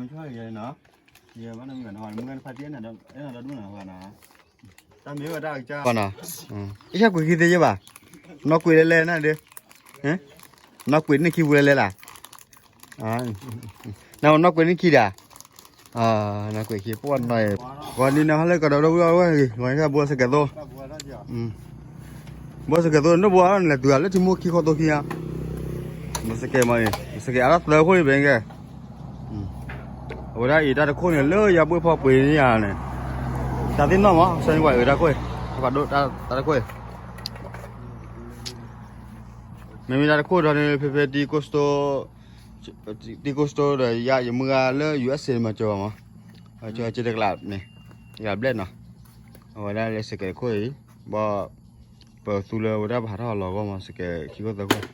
မ့ၢ်နီၤ, ယဘၣ်နီၢ်မံၤဘၣ်နီၤ, မုၢ်ဂၤနဖါတံၢ်အဲၣ်နၤဒီဒူၣ်နီၤ, တၢ်မ့ၢ်ဝဲတၢ်ကစၢ်, အံၤကွံာ်ခံသ့ယဲဘၣ်, နီၢ်ကွံာ်လဲၤလဲၤနၤဒီး, နီၢ်ကွံာ်န့ၢ်ခံပူၤလဲၤလဲၤလၢ်, နီၢ်ကွံာ်န့ၢ်ခံဒၣ်, နီၢ်ကွံာ်ခံပူၤနီၤ, ဂီၤနံၤနၤဟါလၢကဒီးဒီပုၢ်ဒီဝဲၢ်, ဂီၤနံၤဘိစကဲးသိ, ဘိစကဲးသိ နိၣ်ဘိအါထီၣ်န့ၣ်လဲၤတုၤလၢထံမိၢ်ခံခီသိခံဧါ, ဘိစကဲးမ့ၢ်, ဘိစကဲးအါထီၣ်သၢခိၣ်န့ၣ်ဘၣ်ကဲ အဝဲဒၣ်အံၤတၢ်တခိၣ်န့ၣ် လၢယၤဘှ့ၣ်ဖီပှ့ၤန့ၢ်ယၤန့ၣ်, တၢ်သ့ၣ်နီၣ်မး ဆၢန့ၣ်ပှၤအုးတၢ်ခိၣ်, ပှၤဒိၣ်တၢ်တခိၣ်, မ့မ့ၢ်တၢ်တခိၣ်ဒီးန့ၣ် ဖဲဖဲတံၤကိစတိ, တံၤကိစတိဒီးယၤယမုၢ်ဂၤလၢ ယူၢ်အက်စ် မၤစၢၤဘၣ်မး, အကၢၤက့ၤတကလးန့ၣ်, တကလးဘျဲၣ်နီၤ, အဝဲဒၣ်လၢစကဲးတခိၣ်အံၤ, ဘၣ်, ပသူလၢဝဲဒၣ်ပဟးထီၣ်အလီၢ်အဂီၢ်မး စကဲးခံခိၣ်သၢခိၣ်,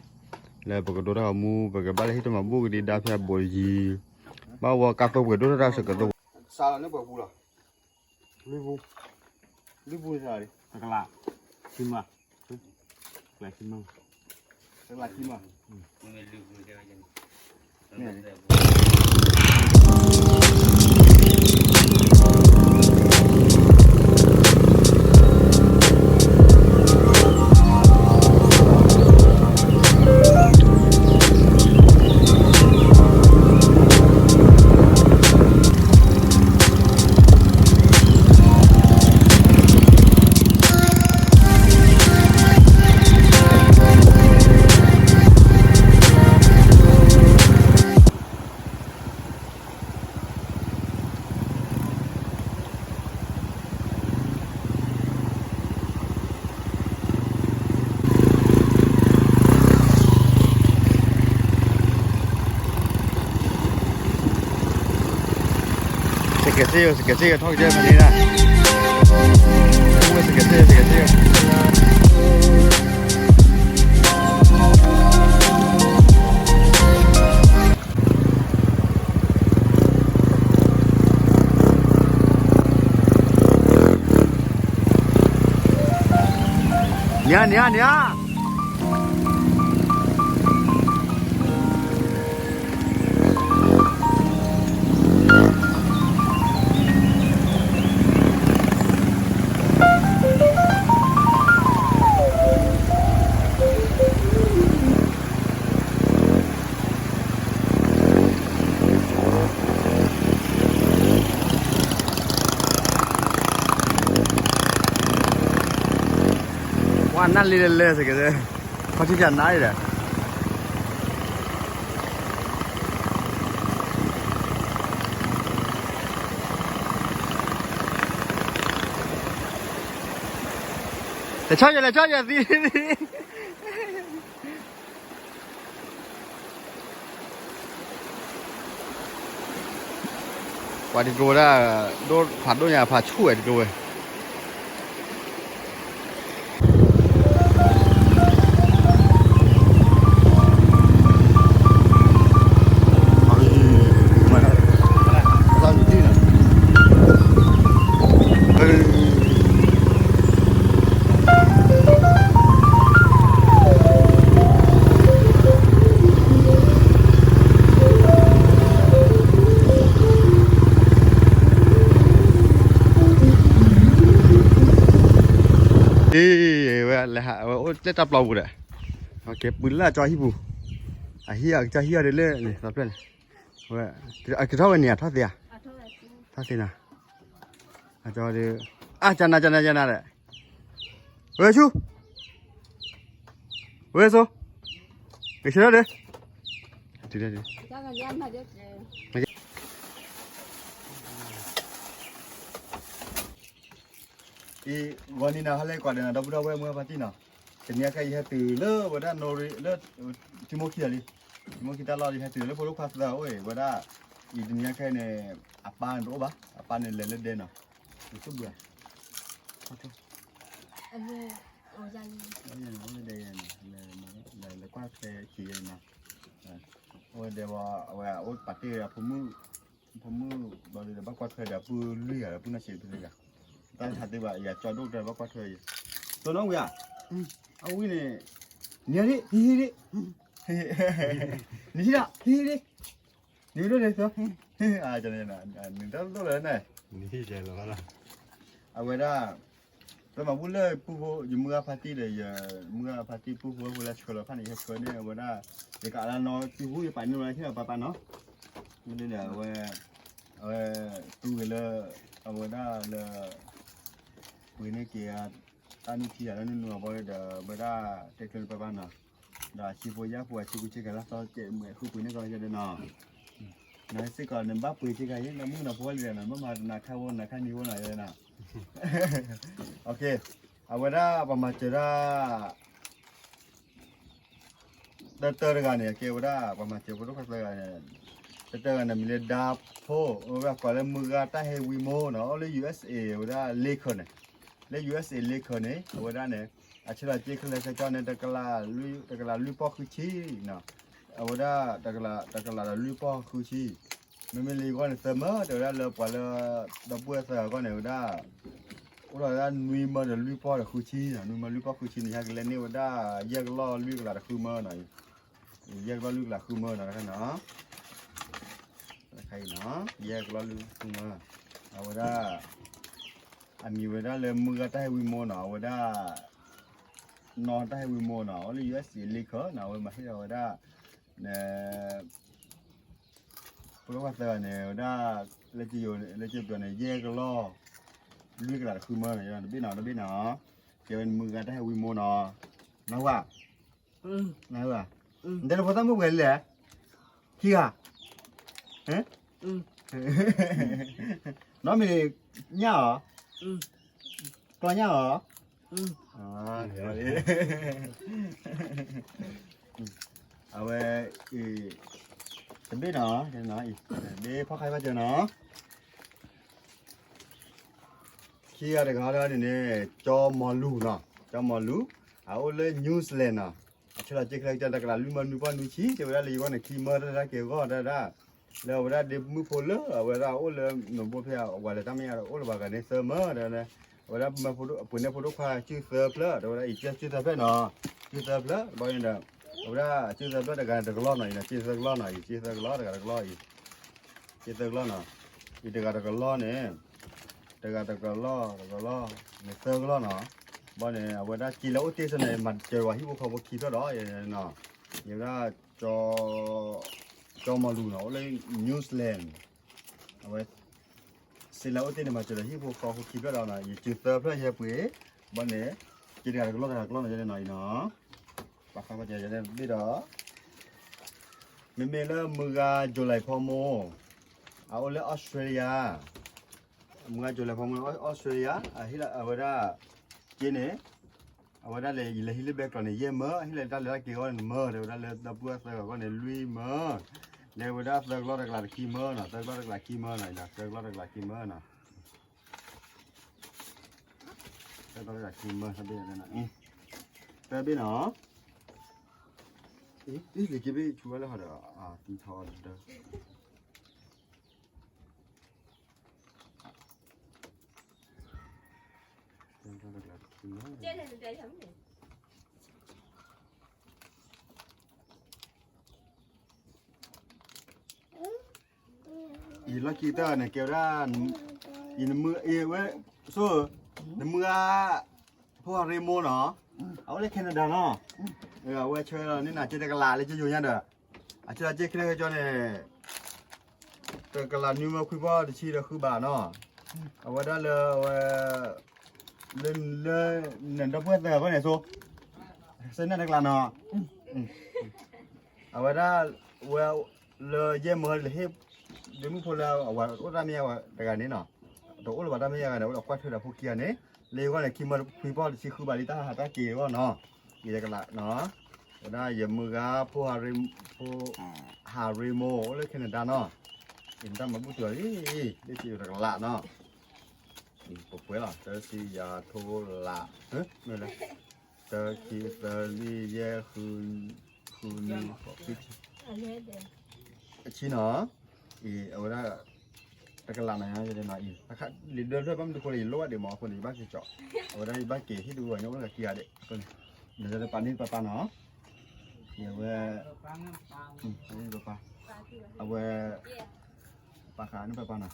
လၢပကဒိတၢ်ဂီၤမူ ပကဘၣ်လၢဟံၣ်တမၤဘူၣ်ကဒံဒါဖၠၣ်ဘိးယံၤ, ဘၣ်ဝဲကါသိပှဲၤဒိၣ်ထီၣ်တၢ်စကဲးသိပှဲၤ, စးလီၤန့ၢ်ပှဲၤပူၤလီၤ, လွံၢ်ပူၤ, လွံၢ်ပူၤန့ၣ်စးလီၤ, တကလး, ဆံမး, တကလးဆံမး, တကလးဆံမး စကဲးစ့ယိၤ စကဲးစ့ယိၤ ထီၣ်ကစၢၢ်ဖဲန့ၣ်ဒၣ်, စကဲးစ့ယိၤ စကဲးစ့ယိၤ နံၤဧါ နံၤဧါ နံၤဧါ ဝဲနၢ်လံလဲၤလဲၤစကဲး, ခီၣ်ထံးကနါအံၤဒီး, လဲၤဆီယဲ လဲၤဆီယဲ သံ ပှၤတကျိၤဝဲဒၣ်, ဒိၣ်ဖးဒိၣ်ညါဖးဆူၣ်ဝဲတကျိၤဝဲ. အဝဲလဲၤဟး အဝဲအိၣ်လၢတၢ်ပျီပူၤဒီး, ကဲပုၢ်လၢအကၠီဟံၣ်ပူၤ, အဟံၣ်အကစၢ်ဟံၣ်အီၤဒ်လဲၣ်န့ၣ် သးဖျၢၣ်န့ၣ်, အကထီၣ်ဝဲန့ၣ် အထီၣ်သ့ဧါ, ထီၣ်သ့နၤ, အကၠီဒီး, အကၠီနၤ ကၠီနၤ ကၠီနၤဒီး, ဝဲဆူ ဝဲစိ, ကဆၢထၢၣ်ဒီး, တုၤလၢဒီး, အံၤ ဂီၤနံၤနၤဟါလၢကွၢ်ဒီးနၤ ဒီပုၢ်ဒီဝဲၢ်မုၢ်ဖါတံၢ်နီၤ, တနံၤအံၤခဲအံၤယဟဲတုၤလၢဝဲဒၣ်နိရံ လၢ ထံမိၢ်ခံလံ, ထံမိၢ်ခံတၢ်လီၢ် ယဟဲတုၤလၢဖိဒိၣ်ခွါသၢအိၣ်အံၤ ဝဲဒၣ်, အံၤတနံၤအံၤခဲအံၤန့ၣ်, အပၢ်န့ၣ်တအိၣ်ဘၣ်, အပၢ်န့ၣ်လဲၤလၢဒဲနီၤ, ယဆိၣ်ဘုၣ်ဧါ အိၣ်လၢဒဲယဲန့ၣ်, လဲၤကွၢ်ထွဲခံယဲန့ၣ်, အိၣ်ဒဲဝဲ အဝဲအိၣ်ပာ်တ့ၢ်အဖိမုၣ်, ဖိမုၣ်ဘျီဒီး ဘၣ်ကွၢ်ထွဲဒီးပုၢ်လွံၢ်ဂၤ ပုၢ်နီၢ်ဆံးဖဲလဲၣ်ဂၤ, တၢ်ဟးသ့ဘၣ် ယၤကၠီဒိၣ်ကတၢၢ်ဘၣ်ကွၢ်ထွဲယဲ, သိးနီၣ်ဝံဧါ, အဝံန့ၣ်, နံၤဒံး ဟံၣ်ဟံၣ်ဒံး, နံၤဒံး ဟံၣ်ဟံၣ်ဒံး, နံၤဒံးဒိၣ်ဒံးသိး နတၢ်လိၣ်လၢန့ၣ်, အဝဲဒၣ် ပမၤဘူၣ်လၢပူဖိ ယမုၢ်ဂၤဖါတံၢ်ဒီး ယမုၢ်ဂၤဖါတံၢ်ပူဖိအဃိလၢဆှၢလီၤဖးန့ၣ် ယဆှၢန့ၢ်အဝဲဒၣ် ယကလၢနီၢ်စုပူၤ ယပာ်န့ၢ်ဝဲဟ့ၣ်လီၤပၢ်ပၢ်နီၤ, မ့ၢ်ဒ်န့ၣ် အဝဲ အဝဲ တူၢ်ဂ့ၤလၢ အဝဲဒၣ်လၢ ပှ့ၤန့ၢ်က့ၤ တၢ်နုၢ်ထံယၤလၢနုၢ်နုၢ်အဘီဒီး အဝဲဒၣ်တဲကျၢၤန့ၢ်ပၢ်ပၢ်နီၤ, ဒီးအဆံဖိယၢ်ဖိအဆံကူဆ့ကၤလၢသီကဲးမုၢ်ဃုပှ့ၤန့ၢ်ကီးယဲဒၣ်နီၤ, နစ့ၢ်ကီးနဘၣ်ပှ့ၤက့ၤခါအံၤ နမုၣ်ကနီၤဖိလံဒီး နဘၣ်မၤနၤခါဖိနၤခါနံၤဖိနီၤယဲဒၣ်နီၤ, အဝဲဒၣ်ပှၤမၤစၢၤဒၣ် တၢတၢတဂၤန့ၣ် ကဲဝဲဒၣ် ပှၤမၤစၢၤဖိဒိၣ်ခွါသၢဂၤန့ၣ်, တၢတၢဂၤန့ၣ် မံၤလၢဒါဖိ, ဝဲကိးလၢမုၢ်ဂၤတၢ်ဟဲဝံမိၢ်နီၤ, အိၣ်လၢ USA ဝဲဒၣ် Laker န့ၣ်, လၢ USA Laker န့ၣ် အဝဲဒၣ်န့ၣ် အဆ့လီၤက့ခဲလၢာ်ခဲဆ့န့ၣ် တကလးလွံၢ်ပီၢ်ဃုဆံနီၤ, အဝဲဒၣ် တကလးဒီးလွံၢ်ပီၢ်ဃုဆံ မ့မ့ၢ်လၢယဂီၢ်န့ၣ် သၢမၢ, တဲဝဲဒၣ်လၢပှၤလၢ ဒီပုၢ်ဝဲၢ်သၢဂၤအဂီၢ်န့ၣ် ဝဲဒၣ် အိၣ်ဒီးဝဲဒၣ်နွံမၢဒီးလွံၢ်ပီၢ်ဒီးဃုဆံ, နွံမၢလွံၢ်ပီၢ်ဃုဆံန့ၣ် ဟဲကလဲန့ၢ်ဝဲဒၣ် ယဲၢ်ကလီၢ်လွံၢ်ကလးဒီးဃုမၢနီၤ, ယဲၢ်ကလီၢ်လွံၢ်ကလးဃုမၢနီၤ, ယဲၢ်ကလီၢ်လွံၢ်ဃုမၢ, အဝဲဒၣ် အမံၤဝဲဒၣ်လၢမုၢ်ဂၤတၢ်ဟဲဝံမိၢ်နီၤ, အဝဲဒၣ် နီၢ်တၢ်ဟဲဝံမိၢ်နီၤ, အိၣ်လၢ USA Laker နီၤ, အဝဲမၤဟ့ၣ်လီၤဝဲဒၣ် ဖိဒိၣ်ခွါသၢဂၤန့ၣ် ဝဲဒၣ် လၢကယိၤ လၢကယိၤပျီန့ၣ် ယဲၢ်ကလီၢ် လွံၢ်ကလးတဃုမၢနီၤ, တဘ့ၣ်နီၤ တဘ့ၣ်နီၤ, ကဲဝဲမုၢ်ဂၤတၢ်ဟဲဝံမိၢ်နီၤ, နၢ်ဟူဧါ, နၢ်ဟူဧါ, နတဲနဖိသၣ်မုၣ်ပှဲၤလံလဲၣ်, ခံဂၤ, နီၢ်မ့ၢ်ညၣ်အီၤ, ကျီညၣ်အီၤ အဝဲ တဘ့ၣ်နီၤ, ဘ့ၣ်ဖီၣ်ခါဘၣ်စၢၤနီၤ, ခံဂၤတဂၤလၢန့ၣ်န့ၣ် ကၠီမီၤလူၤနီၤ, ကၠီမီၤလူၤ, အအိၣ်လၢ New Zealand နီၤ, အဆၢလီၤက့ခဲလၢာ်ကၠီ တကလးလွံၢ်မၢနွံပီၢ်နွံဆံ, တဲဝဲဒၣ်လၢယဂီၢ်န့ၣ် ခံမၢတၢ်တၢ်က့ၤအဂီၢ်တၢ်ဒၣ်, လၢအဝဲဒၣ်ဒ့မုၣ်ဖိလၢ အဝဲဒၣ်အိၣ်လၢ နိၣ်ဘိဖဲ အဝဲလဲၤတၢ်မဲာ်ညါဒီး အိၣ်လၢၤဘၣ်ဂၤန့ၣ် သၢမၢ, အဝဲဒၣ်ပှ့ၤန့ၢ်ဖိဒိၣ်ခွါစုသၢဖျၢၣ်, တဲဝဲဒၣ်အံၤ စုသၢဖျၢၣ်နီၤ, စုသၢဖျၢၣ်, ဘၣ်န့ၣ်ဒီး အဝဲဒၣ်စုသၢဖျၢၣ်တဂၤန့ၣ်တကလီၢ်နီၤ, အံၤ စုသၢကလီၢ်နီၤ, အံၤ စုသၢကလီၢ်တဂၤတကလီၢ်အံၤ, စုသၢကလီၢ်နီၤ, အံၤတဂၤတကလီၢ်န့ၣ် တဂၤတကလီၢ် တကလီၢ်န့ၣ် သၢကလီၢ်နီၤ, ဘၣ်န့ၣ် အဝဲဒၣ်စ့လၢအိၣ်တ့ၢ်စ့ၢ်န့ၣ် မၤစၢၤဝဲဟံၣ်ဖိဃီဖိခံဖျၢၣ်ဒီး ယဲဒၣ် ကၠီမီၤလူၤနီၤ, အိၣ်လၢ New Zealand, အဝဲ စ့လၢအိၣ်တ့ၢ်န့ၣ် မၤစၢၤဒီးဟံၣ်ဖိဃီဖိခံဖျၢၣ်ဒီးနီၤ, ယစုသၢဖျၢၣ်ယဲပှ့ၤ, ဘၣ်န့ၣ် က့တဂၤတကလီၢ်တဂၤတကလီၢ်နီၤ, ယဲဒၣ်နီၤအံၤနီၤ, ပာ်ဃာ်ပာ်စၢၤယဲဒၣ်ဘ့ၣ်ဒီး မ့မ့ၢ်လၢမုၢ်ဂၤ July ဖိမိၢ်, အအိၣ်လၢ Australia, မုၢ်ဂၤ July ဖိမိၢ် Australia, အဝဲဒၣ် က့န့ၣ် အဝဲဒၣ်လဲၤ ယလဲၤဟံးလၢဘဲကျီးန့ၣ် ယဲၢ်မၢ, ဟံးလဲၤတၢ်လဲၤတၢ်က့ၤအဂီၢ်န့ၣ် မၢ, တဲဝဲဒၣ်လၢဒီပုၢ်ဝဲၢ်သၢဂၤအဂီၢ်န့ၣ် လွံၢ်မၢ, လဲၤဝဲဒၣ်သၢကလီၢ်တကလးတခံမၢနီၤ, သၢကလီၢ်တကလးခံမၢနီၤ, သၢကလီၢ်တကလးခံမၢနီၤ, သၢကလီၢ်တကလးခံမၢ, တဘ့ၣ်နီၤ, တဘ့ၣ်နီၤ, အံၤ လံာ်က့ဘ့ၣ်ဆူဝဲလၢဟီဒီး အသံထီဒီး အံၤလီၢ်ခံတၢ်န့ၣ် ကဲဝဲဒၣ် အံၤနမုၢ်အံၤဝဲ ဆိ နမုၢ်ဂၤ ဖိဟးရ့မိၢ်နီၤ, အအိၣ်လၢ Canada နီၤ, အဝဲဆၢလီၤန့ၢ်နၤ က့တကလးလၢက့ယိၤညါဒီး အဆၢလီၤက့ခဲလၢာ်ခဲဆ့န့ၣ် တကလးနွံမၢခွံပီၢ်တဆံဒီးဃုဘးနီၤ, အဝဲဒၣ်လၢအဝဲ လၢ လၢ နဒီပုၢ်ဝဲၢ်သၢဂၤအဂီၢ်န့ၣ်ဆိ စဲန့ၣ်တကလးနီၤ, အဝဲဒၣ် ဝဲ လၢယဲၢ်မၢလဲၤဟ့ၣ် ဒ့မုၣ်ဖိလၢအဝဲအိၣ်တၢ်မဲာ်ညါဝဲတဂၤန့ၣ်နီၤ, တအိၣ်လၢၤဘၣ်တၢ်မဲာ်ညါဂၤန့ၣ် အိၣ်ဒီးကွၢ်ထွဲဒီးဖိခံဂၤန့ၣ်, လၢယဂီၢ်န့ၣ် ခံမၢခွံပီၢ်တဆံဃုဘးလံ တၢ်ဟးတၢ်က့ၤအဂီၢ်နီၤ, ယတကလးနီၤ, ဝဲဒၣ်ယမုၢ်ဂၤဖိ ဟးရ့မိၢ်အိၣ်လၢ Canada နီၤ, ယတၢ်မၤဘူၣ်တုၤအီၤလံ, လၢက့ယိၤတကလးနီၤ, ပှဲၤပှဲၤလီၤ တၢ်စံယၤထိလး, မ့ၢ်လၢ တၢ်ခံသၢနံၣ်ယဲၢ် ဃုနံၣ် ဃိး ခံဆံနီၤ, အံၤ အဝဲဒၣ် တကလးနီၤ ယဲဒၣ်နီၤအံၤ လံာ်ဒွဲၣ်ဒွဲၣ်ဘၣ်မနုၤအဃိလဲၣ် ယလိၣ်ဘၣ်ဒံးမးအဃိန့ၣ် ယဘၣ်က့ၤကၠီ, အဝဲဒၣ်ယဘၣ်က့ၤဟ့ၣ်ဒုးဝဲညါအိၣ်တဂၤခံဂၤဒဲးအဃိန့ၣ်, နတပာ်န့ၢ်ပၢ်ပၢ်နီၤ, အဝဲ ပၢ်ပၢ် အဝဲ ပာ်ဃာ်န့ၣ်ပပာ်နီၤ,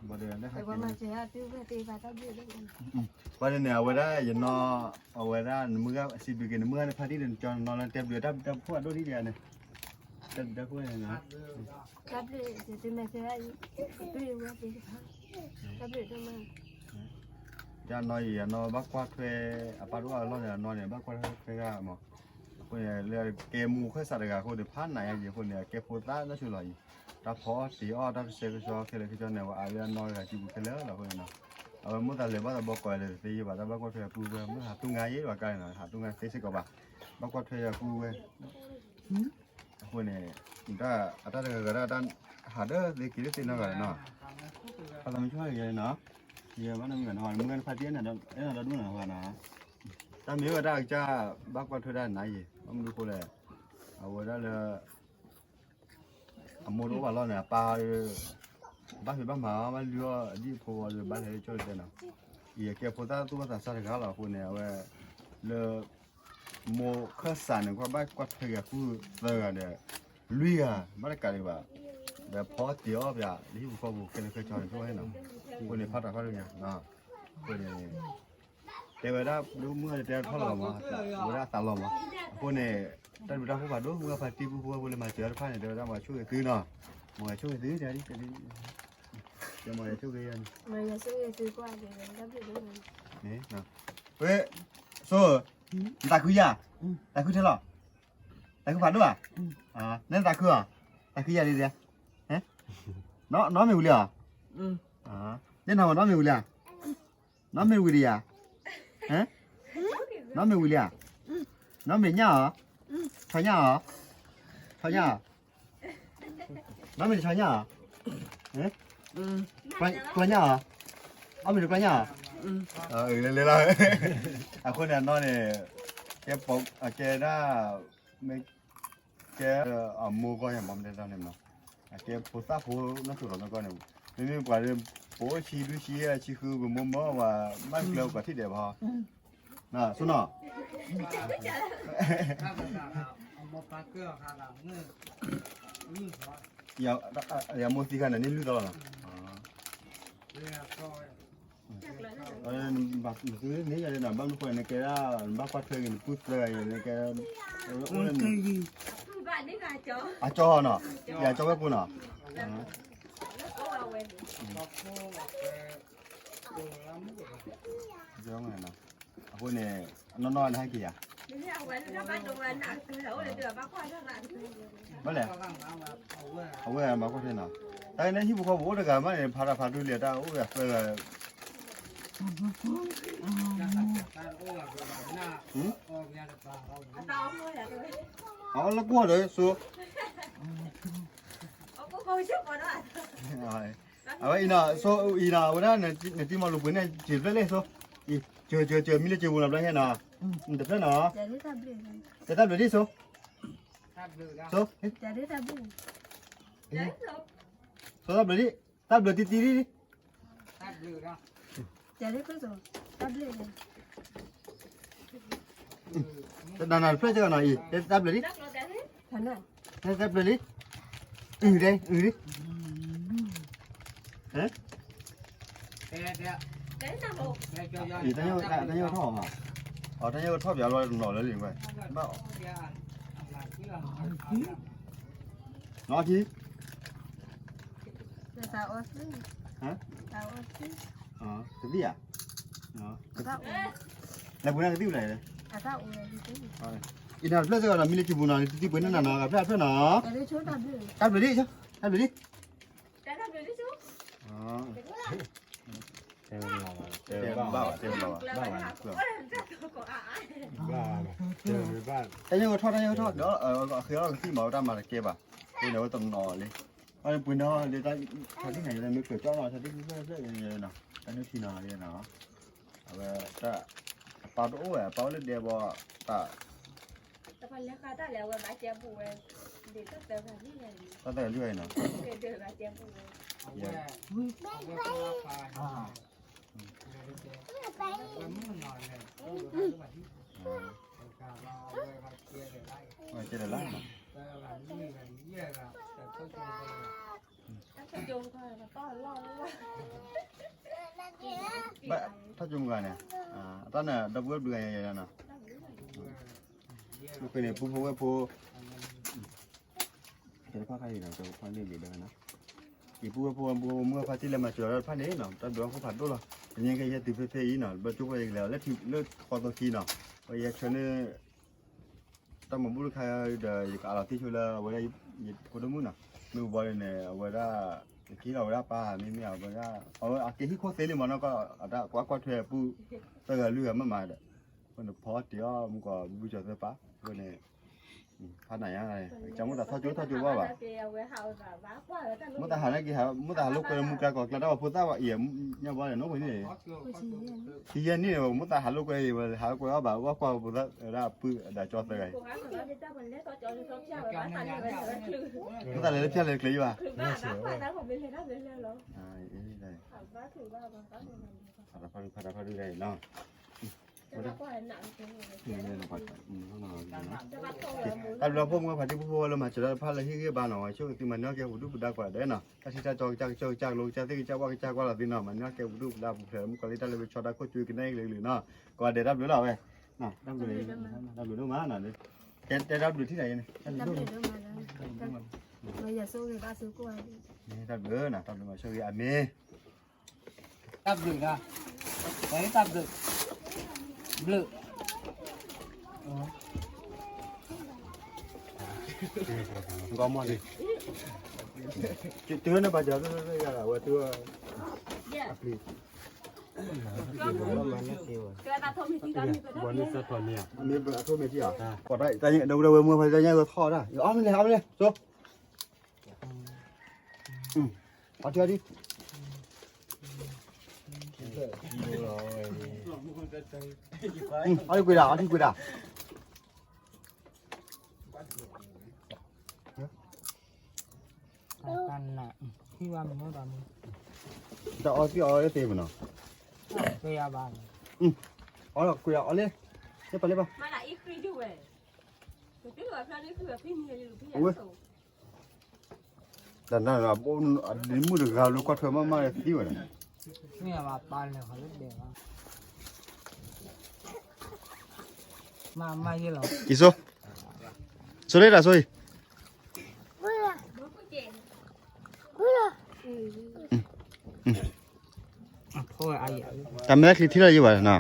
ဘၣ်ဒီးလၢဟဲက့ၤန့ၣ်, ဘၣ်ဒီးန့ၣ် အဝဲဒၣ်ယနီၢ်, အဝဲဒၣ်နမုၢ်ဂၤ စံးဘျုးက့ၤနမုၢ်ဂၤန့ၣ် ဖါတံၢ်ဒီး နကၠီနနီၢ်လၢ တဲဘျုးတၢ်ဘျုးတၢ်ဖှိၣ်အဒိၣ်ဒံးဒံးန့ၣ်, တဲဘျုးတၢ်ဖှိၣ်န့ၣ်, တၢ်ဘျုး, တၢ်နီၢ်အံၤ အနီၢ်ဘၣ်ကွၢ်ထွဲ အပၢ်တအိၣ်အလီၢ်န့ၣ် အနီၢ်န့ၣ် ဘၣ်ကွၢ်ထွဲဂၤမး, အဃိန့ၣ် လၢကဲမိၢ်ခၢၣ်စးတဂၤအဃိန့ၣ် ဖးနးယါက့ၤအဃိန့ၣ် အကဲဖိသၣ်နီၢ်ဆိလီၤအံၤ, တၢ်ဖီအီၣ်တ့ၤအီၣ် တၢ်ကဆှဲကဆှီခဲလၢာ်ခဲဆ့န့ၣ် အဝဲအါလၢအနီၢ်တဂၤစုပူၤခဲလၢာ်လီၤအဃိန့ၣ်နီၤ, အဝဲမိၣ်သးလဲၤဘၣ်သးဘီကီးလဲၤတသ့ယဲဘၣ် တၢ်ဘၣ်ကွၢ်ထွဲအပုၢ်ဝဲၢ် မုၢ်ဟးတူၢ်ငါယဲဘၣ်ကါန့ၣ်နီၤ ဟးတူၢ်ငါသ့စ့ၢ်ကီးဘၣ်, ဘၣ်ကွၢ်ထွဲအပုၢ်ဝဲၢ် အဃိန့ၣ် အတၢ်တဂၤဂၤဒၣ် ဟးဒၢသ့က့ၤဒၢသ့နီတဂၤနီၤ, ပသးမုၢ်ဆိၣ်ဂၤန့ၣ်နီၤ, ယဘၣ်နီတမံၤဘၣ်နီၤ မုၢ်ဂၤနဖါတံၢ်အဲၣ်နၤဒီဒူၣ်နီၤနီၤ, တၢ်မ့ၢ်ဝဲဒၣ်အကစၢ် ဘၣ်ကွၢ်ထွဲဒၣ်နၤယံၤ ဘၣ်မနုၤဃိလဲၣ်, အဝဲဒၣ်လၢ အမိၢ်တအိၣ်ဘၣ်လီၢ်န့ၣ် အပၢ် ဘၣ်ဖံးဘၣ်မၤ ဘၣ်လုၢ်အီၣ်အဒံၣ်အဖိအီၤဒီး ဘၣ်လဲၤလၢကၠိတတဲနီၤ, ယကဲဖိသၣ်သူၣ်ဘီၣ်သးစၢ်တဂၤလီၤအဃိန့ၣ် အဝဲ လၢ မိၢ်ခၢၣ်စးန့ၣ် ကွၢ်ဘၣ်ကွၢ်ထွဲက့ၤအပုၢ်သၢဂၤဒီး လွံၢ်ဂၤ ဘၣ်တကးဒံးဘၣ်, ဒီးဖီအီၣ်တ့ၤအီၣ်ပှၤ လၢဟံၣ်ပူၤဃီပူၤခဲလၢာ်ခဲဆ့န့ၣ် ဆိၣ်ဝဲနီၤ, အဃိန့ၣ်ဖးတၢ်ဖးဒိၣ်ညါ, အဃိန့ၣ် တဲဝဲဒၣ် ဒ်မုၢ်ဂၤတဲထီၣ်လီၤမး, ဝဲဒၣ်အသးလီၤမး, အဃိန့ၣ် တၢ်ဘျုးတၢ်ဖှိၣ်ဖးဒိၣ် မုၢ်ဂၤဖါတံၢ်ပုၢ်ဖိဝဲဖိလၢမၤစၢၤတဖၣ်န့ၣ် တဲဝဲဒၣ်မၤဆိၣ်ဂ့ၤသုနီၤ, မၤဆိၣ်ဂ့ၤသု တဲမၤဆိၣ်ဂ့ၤယၤန့ၣ်, ဝဲ ဆိ နသးခုယၤ, သးခုထဲလီၤ, သးခုဖးဒိၣ်ဧါ, နသးခုဧါ, သးခုယၤဒ်ဒ်, နီၢ်မ့ၢ်ဝံၤလံဧါ, နနီၢ်မ့ၢ်ဝံၤလံဧါ, နီၢ်မ့ၢ်ဝံၤဒံးယၤ, နီၢ်မ့ၢ်ဝံၤလံဧါ, နီၢ်မ့ၢ်ညၣ်ဧါ, ဆီညၣ်ဧါ, ဆီညၣ်ဧါ, နီၢ်မ့ၢ်တဆီညၣ်ဧါ, ကျီညၣ်ဧါ, အီၣ်မ့ၢ်တကျီညၣ်ဧါ, လဲၤလဲၤလီၤ, အဃိန့ၣ်အနီၢ်န့ၣ် ကဲပိာ် အကဲဒၣ် မ့ၢ်ကဲ အမိၢ်ဂီၢ်ယၤမ့ၢ်မ့ၢ်တၢ်န့ၣ်မး, အကဲဖိသၣ်ဖိနီၢ်ဆိလီၤနီၢ်ကီၢ်န့ၣ်, မ့မ့ၢ်ပှၤလၢ ပအိၣ်ဆံဒူဆံယဲၢ်ဆံဃု ပမိၢ်မၢပှၤ ဘၣ်ကျဲအိၣ်ပှၤထံၣ်ဒဲးဘၣ်, ဆိနီၤ ယမိၢ်သံခါန့ၣ်န့ၣ်လုၢ်သီလီၤနီၤ, နသုန့ၣ်ယၤန့ၣ် ဘၣ်မနုၤဃိန့ၣ် နကဲဒၣ် နဘၣ်ကွၢ်ထွဲက့ၤနပုၢ်သၢဂၤယဲၢ်န့ၣ် နကဲ အကၠီနီၤ, ယၤကၠီဝဲၢ်ကိနီၤ, အဃိန့ၣ် နီၢ်နီၢ်နဟဲက့ၤယၤ ဘၣ်လဲၣ်, အဝဲမၤကွၢ်ထွဲနီၤ, တၢ်ကန့ၣ်ဟံၣ်ဖိဃီဖိအိၣ်တဂၤမးန့ၣ် ဖးတၢ်ဖးဒိၣ်လံ တၢ်အိၣ်ဝဲသၢဂၤ အလၢကွီၢ်ဒီးဆိ အဝဲအံၤနီၤ ဆိအံၤနီၤ အဝဲဒၣ်နတံၤမီၤလူၤပှ့ၤန့ၣ် စံာ်ဖျၢၣ်လံဆိ, စံာ်စံာ်စံာ် မံလၢစံာ်ပူၤနီၤ ဘျီဟဲနီၤ, တဖျၢၣ်နီၤ, တဲတၢ်ဘျုးဒ်ဆိ, ဆိ, ဆိတၢ်ဘျုးဒ်, တၢ်ဘျုးတံၢ်တံၢ်ဒ်, တၢ်ဘျုး တၢ်နၤတဖျၢၣ်စ့ၢ်ကီးနီၤအံၤ တဲတၢ်ဘျုးဒ်, တဲတၢ်ဘျုးဒ်, အုၣ်ဒ်, အုၣ်ဒ်, တၢ်ညိၣ်ထီၣ်မး, အတၢ်ညိၣ်ထီၣ်ပၠးလီၤတနီၤလၢလံဝဲ, ဘၣ်, နီၢ်ထံ တသံၣ်ဧါ, လဲၤပှ့ၤန့ၣ်ကသံၣ်လဲၣ်, အံၤနီၤတဖျၢၣ်စ့ၢ်ကီးနီၤ မံလၢစံာ်ပူၤနီၤ တံၤပှ့ၤန့ၣ်နၤနီၤ ကဖျၢၣ်ဖျၢၣ်နီၤ, တၢ်ဘျုးဒ်, တၢ်ဘျုးဒ်, တဲဘၣ်ဘၣ်, တဲဘၣ်ဘၣ်, တၢ်ညိၣ်ထီၣ် တၢ်ညိၣ်ထီၣ် ဒီးအဃ့အီၣ်ကသံၣ်မး တၢ်မၤတကဲဘၣ်, ပှ့ၤန့ၣ်ဝဲတနီၤလံ, ပှ့ၤနီၤလၢတၢ် ထးဒံၣ်န့ၣ် မ့ၢ်ပှ့ၤကၠီနီၤ ထးဒံၣ်ဖျၢၣ်ဖျၢၣ်နီၤ, တၢ်နုၢ်ထံနီၤလံနီၤ, အဝဲတၢ် အပၢ်တအိၣ်ဝဲ အပၢ်အိၣ်လၢဒဲဘီ တၢ် တၢ်သးလွံၢ်ဝဲနီၤ, ဝဲကဲဒၣ်လၢနီၤ, ဘၣ်ထီၣ်ကၠိမုၢ်ဂၤန့ၣ်, အတၢ်န့ၣ် ဒီပုၢ်ဝဲၢ်ဘျုးဂၤယဲနီၤ, မ့ၢ်ဃ့န့ၣ် ပုၢ်ဖိဝဲၢ်ဖိ တဖၣ်ခါအံၤနီၤ, တဖၣ်န့ၣ်လံဒီးနီၤ, ယပုၢ်ဝဲၢ်ဖိ မုၢ်ဂၤဖါတံၢ်လၢမၤစၢၤဒီးတဖၣ်န့ၣ်နီၤ, တၢ်ဘျုးအခိၣ်ဖးဒိၣ်လီၤ, ပငဲကဟဲတုၤဖဲဖဲအံၤနီၤ, ဘျီကၠိဖိယကလဲၤအီၤလၢထံလၢဃီသိခံနီၤ, ဝဲယဟဲဆှၢန့ၢ် တၢ်မၤဘူၣ်တခါဒီး ယကအးလီၤတံၢ်ဆိလၢအဝဲဒၣ် ယဖိဒိၣ်မုၣ်နီၤ, မ့ၢ်ဘီန့ၣ်န့ၣ် အဝဲဒၣ် ကဟ့ၣ်လီၤဝဲဒၣ်ပၢ် မ့မ့ၢ်အဝဲဒၣ် အဝဲအက့ၤဟံၣ်ခိၣ်သ့လံမးနီၤ, ကီးအတၢ်ကွၢ်ကွၢ်ထွဲအပုၢ် သၢဂၤလွံၢ်ဂၤမးမးဒီး အဃိန့ၣ် ဖီတ့ၢ်အီၣ်မူကီး ဘုဘုကၠီၤသၢပၢ် အဃိန့ၣ် ဖးနၤညါ ကမိၣ်သးထီၣ်ကၠိထီၣ်ကၠိဘၣ်ဘၣ်, မိၣ်သးဟးန့ၣ်က့ၤ မိၣ်သးဟးလိာ်ကွဲမူကျါကီးကျါ တၢ်ဝဲဖိသၣ်ဝဲအံၤ ညါဘီန့ၣ် နိၣ်ဝဲန့ၣ် ခံယဲၢ်နံၣ်န့ၣ် မိၣ်သးဟးလိာ်ကွဲအံၤ ဝဲဟးလိာ်ကွဲအီၣ်ဘၣ် ဝဲကွၢ်ဖိသၣ်ဝဲဒၣ်အပုၢ်အဒၣ်ကၠီသၢဂၤအံၤ မိၣ်သးလဲၤလၢဖၠၣ်လဲၤကျဲဘၣ်, ဖးတဖၣ်ဒုဖးတဖၣ်ဒုဒၣ်အံၤနီၤ, တၢ်ဘျုးဖိမုၢ်ဖါတံၢ်ဖိဖိလၢမၤစၢၤတၢ်တဖၣ်လၢဟ့ၣ်ဂံၢ်ဘါနီၤ, ဆိၣ်ဂ့ၤသုမၤန့ၢ်အီၣ်ကဲပဒုၣ်ပဒါကိးဂၤဒဲးနီၤ, တၢ်ထံတၢ်တီကစၢ်ကစၢၢ်ကစၢ်ကလိကစၢ်သ့ၣ်ကစၢ်ဝၣ်ကစၢ်ကွၢ်လီၤသုနီၤ, မၤန့ၢ်အီၣ်ကဲပဒုၣ်ပဒါပူၤဖျဲးမုၣ်ကီၤလံတၢ်လၢပဆီဒၣ် ခိၣ်ကၠူကနဲကလုာ်ကလုာ်နီၤ, ကိးဂၤဒဲးတၢ်ဘျုးလီၤဝဲ, တၢ်ဘျုး, တၢ်ဘျုးဒိၣ်မးနီၤ, တဲတၢ်ဘျုးထံၣ်တၢ်ယဲန့ၣ်, တၢ်ဘျုးဒိၣ်မး, တၢ်ဘျုးနီၤ, တၢ်ဘျုးမၤဆိၣ်ဂ့ၤအမ့ၢ် တၢ်ဘျုးဒီး, တၢ်ဘျုး, ဘျုး, ဂီၢ်မီၢ်န့ၣ်, တုၤဝဲန့ၣ်ဘၣ်ဒီး ဝဲတုၤဝဲ, အပျံၤ, ဘီန့ၣ်စၢထီၣ်န့ၣ်, မ့ၢ်အထိၣ်မ့ၢ်ထံၣ်ဧါ, ပှၤတၢ်တၢ်ညါဒီးဝဲမုၢ်ဖါတၢ်ညါဂီၤထီၣ်ဒၣ်, အီၣ်မ့ၢ်လဲၣ် အီၣ်မ့ၢ်လဲၣ်, စိ အီထံအီထံ, အီထံကွံာ်ဒၣ် အီထံကွံာ်ဒၣ်, တၢ်အီထံအီသ့ၣ်မနီၤ, အီကွံာ်ဒၣ်အီလ့, ပှၤလ့ပှၤ တၢ်နါ ဒ်မုၣ်တဂၤလၢကွၢ်ထွဲမးမးသံဝဲဒၣ်, မ့ၢ်အပၢ်လဲၤခီလၢဒဲးဘၣ်, မးမးယဲလီၤ, ကံၤစိ, စိလ့တၢ်စိအံၤ တၢ်မ့ၢ်ချံထံၣ်လၢယဘၣ်နီၤ,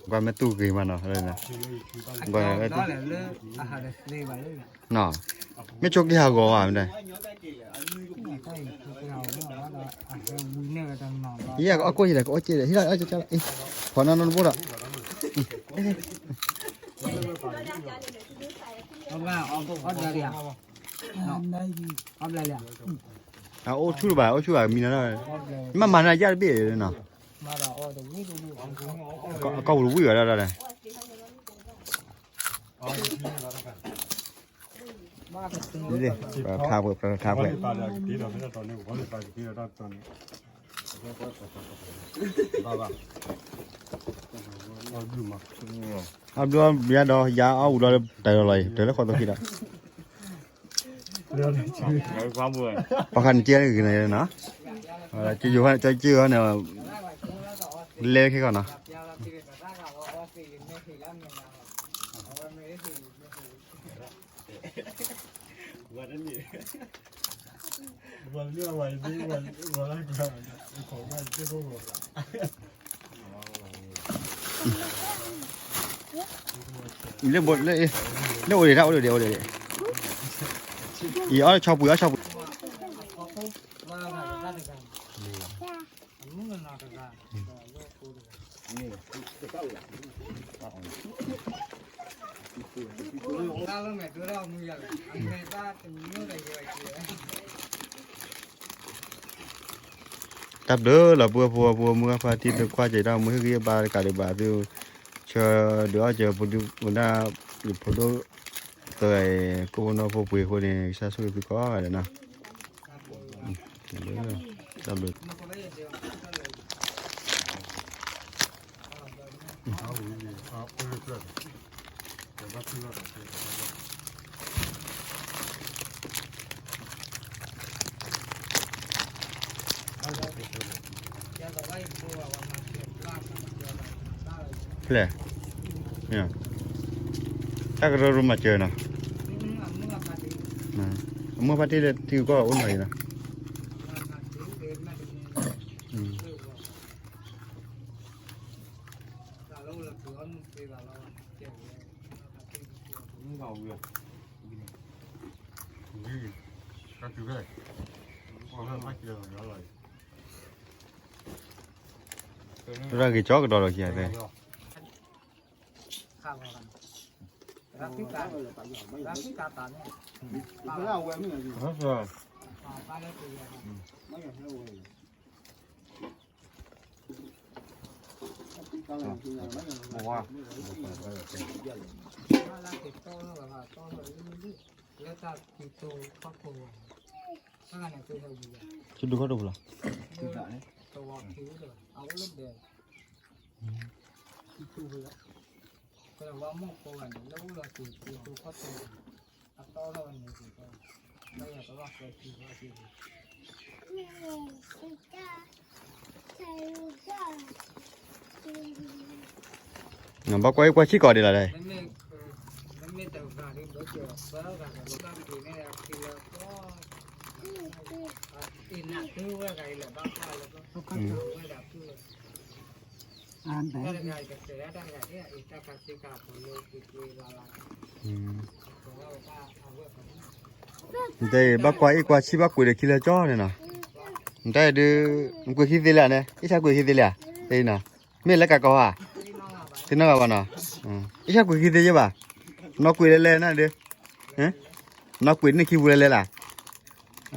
ကွၢ်မ့ၢ်တူၢ်ဂ့ၤမးနီၤ, ကွၢ်, မ့ၢ်ဆိက့ၤဟးဂီၤဘၣ်မ့ၢ်, ယအီၣ်ကိၣ်ယဲဒီး ကအီၣ်ကဲဒီး ဟံၣ်လီၤအီၣ်ကဲဒီး ဖီနၤနီတဘိဒီး အအိၣ်ဆူၣ်တဘၣ် အိၣ်ဆူၣ်တဘၣ်, မ့ၢ်မၤနၤယၢ်တဘ့ၣ်နီၤ, အကီၢ်ပူၤတဝံၣ်ဝဲဒၣ်ဒီး ပထါပှဲၤ ပထါပှဲၤ အဘျီဘျီဒီး ယၤအီၣ်ဝူၤဒီး တၢ်လီၤလီၤအံၤ တၢ်လၢဃီသီခံဒီး ပှၤခါန့ၣ်ကဲဂ့ၤန့ၣ်နီၤ, ကယိၤဟဲန့ၣ် လဲခဲကီနီၤ လၢဘိလၢ လၢအိၣ်ဒံးတၢ်အိၣ်ဒံးအိၣ်ဒံး, အီၣ်ဆီပူၤအီၣ်ဆီပူၤ တၢ်ဘျုးလီၤ ပုၢ်ဖိဝဲၢ်ဖိ မုၢ်ဂၤဖါတံၢ် သုကွၢ်စဲးတၢ်မူ ဟ့ၣ်ဂံၢ်ဟ့ၣ်ဘါတကးဒံးဘၣ် သုဆၢဒုးအီၣ်စၢၤ ပဒုၣ်ပဒါ ယဖိဒိၣ်သၢဂၤအံၤ ကိးနီၢ်ဖိပှ့ၤအဃိန့ၣ် ကစၢ်ဆိၣ်ဂ့ၤသုကိးဂၤဒဲးနီၤ တၢ်ဘျုး တၢ်ဘျုး အဝဲန့ၣ် အဝဲန့ၣ် ဖျဲၣ်, တၢ်ကရၢရူမၤစၢၤနီၤ, အမုၢ်ဖါတ့ၢ်လၢထံကီၢ်အိၣ်နီၤအံၤနီၤ, ရၢ်ဂ့ၤကၠီကဒီးလီၤခံဂၤသ့ၣ်, တဒူၣ်ခီၣ်တပူၤလီၤ, ဘၣ်ကွၢ်အံၣ်ကွၢ်ဆံၣ်ကီးဒံးလီၤ, နတဲဘၣ်ကွၢ်အံၣ်ကွၢ်ဆံၣ်ဘၣ်ကွံာ်ဒီးခံလၢကၠီန့ၣ်နီၤ, နတဲဒုး, နကွံာ်ခံသ့လၢန့ၣ် အ့ၣ်ဆါကွံာ်ခံသ့လၢ, နီၤ, မ့ၢ်လၢကးကီၤဧါ, သ့ၣ်နီၣ်ဂၤဘၣ်နီၤ, အ့ၣ်ဆါကွံာ်ခံသ့ယဲၢ်ဘၣ်, နီၢ်ကွံာ်လဲၤလဲၤန့ၣ်ဒုး, နီၢ်ကွံာ်န့ၢ်ခံပူၤလဲၤလဲၤလၢ်,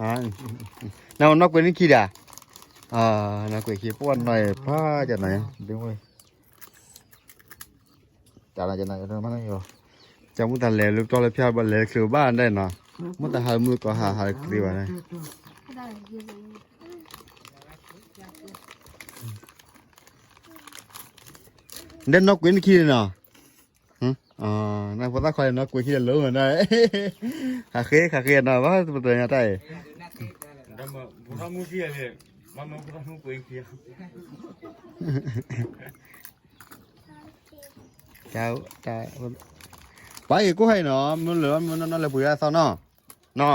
နီၢ်ကွံာ်န့ၢ်ခံဒၣ်, နီၢ်ကွံာ်ခံ ပှၤနီၢ်အံၤဖးကနီၤ, တၢ်မ့ၢ်တၢ်လဲၤလၢပတီၢ်လၢဖၠၣ်ဘၣ် လဲၤချ့ဘၣ်ဒဲးနီၤ, မ့ၢ်တဟးမုၢ်ကီၤဟးဟးတချ့ဘၣ်န့ၣ်, ဒဲးနီၢ်ကွံာ်နခံန့ၣ်နီၤ, နဖိသၣ်ခွါန့ၣ်နီၢ်ကွံာ်ခံလၢာ်လီၤ, ဟးဃ့ ဟးဃ့နီၤ ဘၣ်ပတြၢၤညါတၢ်အံၤ ပှၤအံၤကိၣ်ဟဲအံၤနီၤ မ့ၢ်လၢမ့ၢ်နီၢ်နီၢ်လဲၤပှ့ၤဒၣ်သီနီၤ, နီၢ်,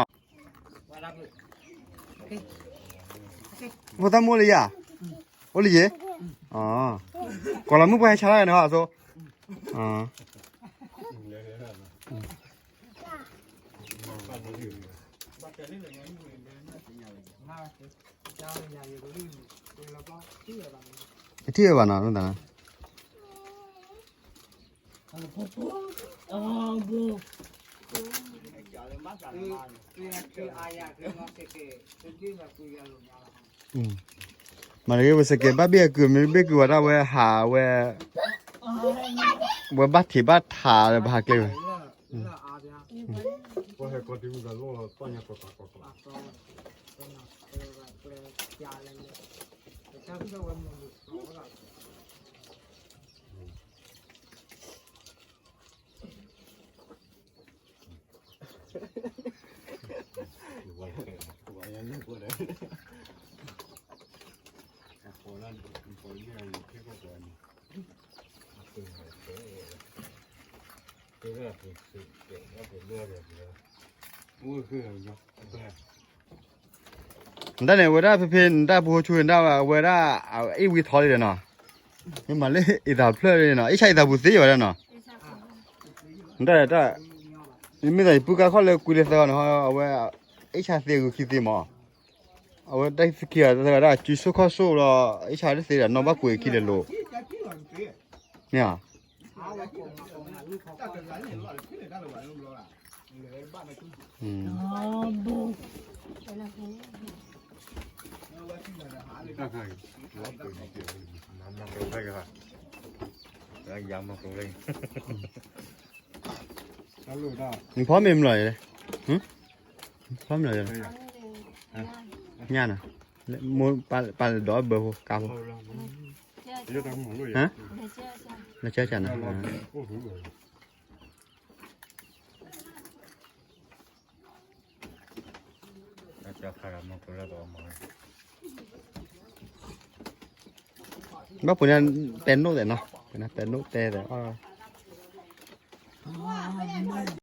ဖိသၣ်မူအိၣ်လၢယၤ, အိၣ်လၢယ့, ကိးလီၤမုၢ်ပှၢ်ဟဲဆါလၢန့ၣ်ဟီအသိး, တထံၣ်ဝဲဘၣ်နီၤ, မၤတဂ့ၤ ပစကဲးဘၣ်ဘ့ၣ်အကုၢ် မ့ၢ်ဘ့ၣ်ကုၢ်ဝဲဒၣ်ဝဲဟးဝဲ, ဝဲဘၣ်ထံးဘၣ်ထးလၢပဟးကျဲဝဲ နတၢ်န့ၣ် ဝဲဒၣ်ဖဲဖဲ နတၢ်ပူၤဟိဆူနတၢ်ဝဲဒၣ် အ့ၣ်ဝံထီလံဒီးနီၤ, မ့ၢ်မၤလၢအံသးဖျၢၣ်လံနီၤ, အ့ၣ်ဆၣ်အံသးပူၤသ့ဝဲဒၣ်နီၤ, နတၢ် မ့ၢ်သးယပုၢ်ကါခီၣ်လၢကွံလၢသၢဂၤန့ၣ် အဝဲ အ့ၣ်ဆၣ်သ့ဂုၤခံသ့မး, အဝဲတၢ်သခံဂၤတၢ်သၢဂၤဒၣ် စုဆိၣ်ခီၣ်ဆိၣ်လီၤ, အ့ၣ်ဆၣ်တသ့ဒီး နီၢ်ဘၣ်ကွံာ်ခံလဲၤလိာ်, မ့ၢ်ဧါ နဖီမ့ၢ်မလီၤ, ဖီမ့ၢ်လီၤ, ညၣ်နီၤ, ပာ်လၢဒီးဘၢဖိကါဖိ, လၢကၢကၢနီၤ တၢ်ကၢခါဒီးမ့ၢ်ကလၢကအီမၤဝဲ, ဘၣ်ပှၤန့ၣ် ပဲနိၣ်သဲးနီၤ, ပဲနိၣ်တဲသဲးအီၤ.